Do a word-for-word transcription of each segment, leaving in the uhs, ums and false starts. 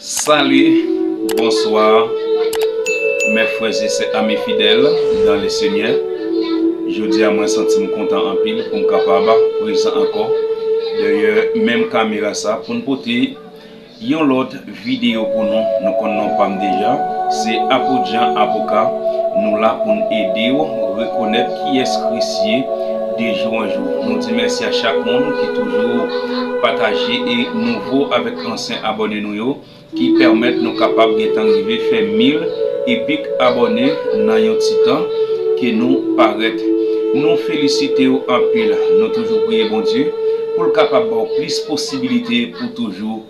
Salut, bonsoir, mes frères et sœurs, amis fidèles dans le Seigneur. Jodi a, mwen santi m kontan anpil pou m kapab prezan ankò dèyè menm kamera sa pou n pote yon lòt videyo pou nou. Nou konn non pa m deja, se Apot Jan Avoka. Nou la pou n ede w rekonèt kiyès Kris ye de jou an jou. Nou di mèsi a chak moun ki toujou pataje e nouvo avèk ansyen abòne nou yo, ki pèmèt nou kapab gentan rive fè mil e pik abòne nan yon ti tan ke nou parèt. Nou felisite w anpil. Nou toujou priye Bondye pou l kapab ba w plis posibilite pou toujou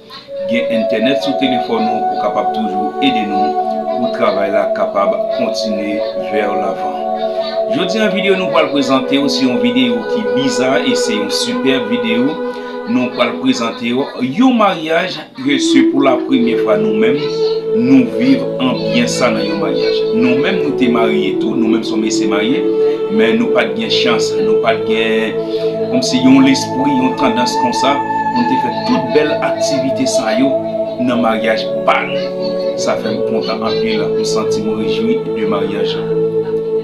gen entènèt sou telefòn ou, pou kapab toujou ede nou pou travay la kapab kontinye vè lavan. Jodi an videyo nou pral prezante w se yon videyo ki biza e se yon sipèb videyo. Nou pral prezante w yon maryaj ke se pou la premyè fwa nou menm nou viv anbyans sa nan yon maryaj. Nou menm nou te marye tou, nou menm se yon mesye marye, men nou pa t gen chans, nou pa t gen kòmsi yon lespri, yon tandans konsa pou n te fè tout bèl aktivite sa yo nan maryaj pa nou. Sa fè m kontan anpil, m santi m rejwi de maryaj la.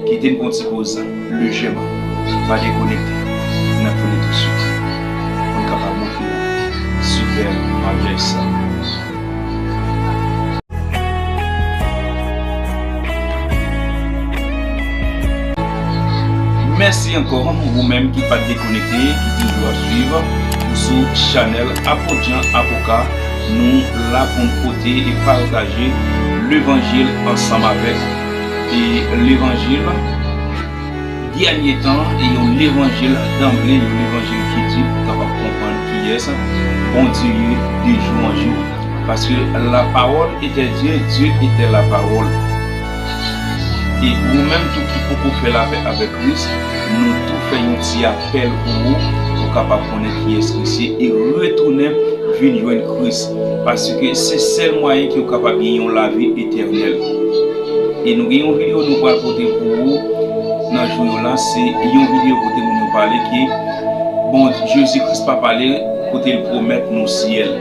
Kite n pran ti poz lejèman, pa dekonekte, n ap tounen tousuit pou n kapab montre w sipèb maryaj sa. Mèsi ankò, ou menm ki pa t dekonekte, ki toujou ap swiv ou sou chanèl Apot Jan Avoka. Nou la pou n pote e pataje levanjil ansanm avèk e levanjil dènye tan e yon levanjil danble, yon levanjil ki di pou kapab konprann kiyès Bondye ye de jou an jou. Paske la parole était Dieu, Dieu était la parole. E ou menm tou ki poko fè lapè avèk Kris, nou tou fè yon ti apèl pou ou, pou kapab konnen kiyès Kris ye e retounen vin jwenn Kris. Paske se sèl mwayen ke w kapab gen yon lavi etènèl. E nou gen yon videyo nou pral pote pou ou nan jou yo la. Se yon videyo kote moun yo pale ke, bon, Jezi Kris pa pale kote l pwomèt nou syèl.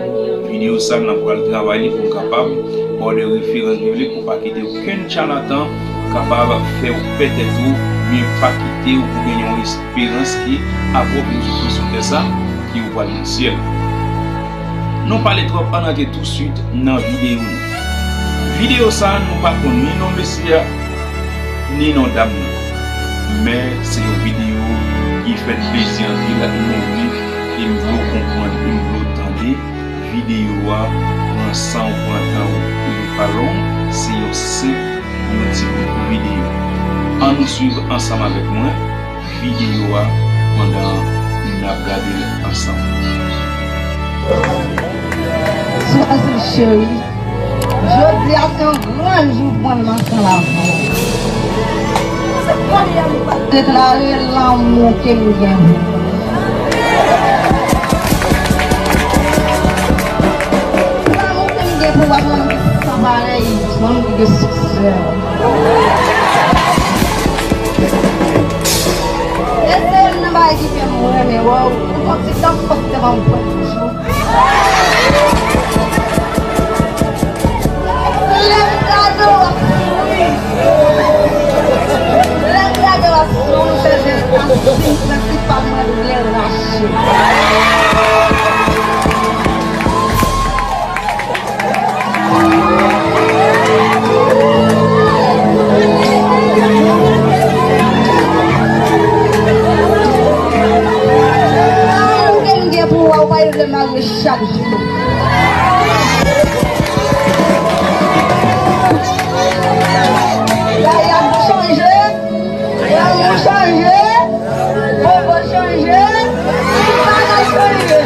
Videyo sa n ap pral travay li pou n kapab ba w de referans biblik pou pa kite okenn tchalatan kapab fè w pè tèt ou, oubyen pa kite w pou gen yon esperans ki apwofondiman sou tè sa, ki ou pral nan syèl. Nou pale twòp, ann antre touswit nan videyo nou. Videyo sa, nou pa konn ni non mesye a, ni non dam nan. Men se yon videyo ki fè n plezi anpil, nou ri, e m vle w konprann, e m vle w tande. Videyo a, pran san w, pran tan w, li pa long, se yon senp, yon ti bout videyo. Ann nou swiv ansanm avèk mwen videyo a pandan n ap gade l ansanm. Swazi cheri, jodi a se yon gran jou pou mwen, m ansanm avè w. Deklare lanmou ke m gen pou ou. Lanmou ke m gen pou ou a se lanmou ki san parèy, se lanmou ki gen siksè. E se youn nan bagay ki fè m renmen wè w. Ou santi tankou w ap fè m pran jou. Lè m gade w ap souri. Lè m gade w ap souri, se jan anpil prensipal mwen vle rache. Lanmou ke m gen pou ou a, ou pa vle marye chak jou. Bagay ap chanje, lanmou chanje, bobo chanje, tout bagay chanje.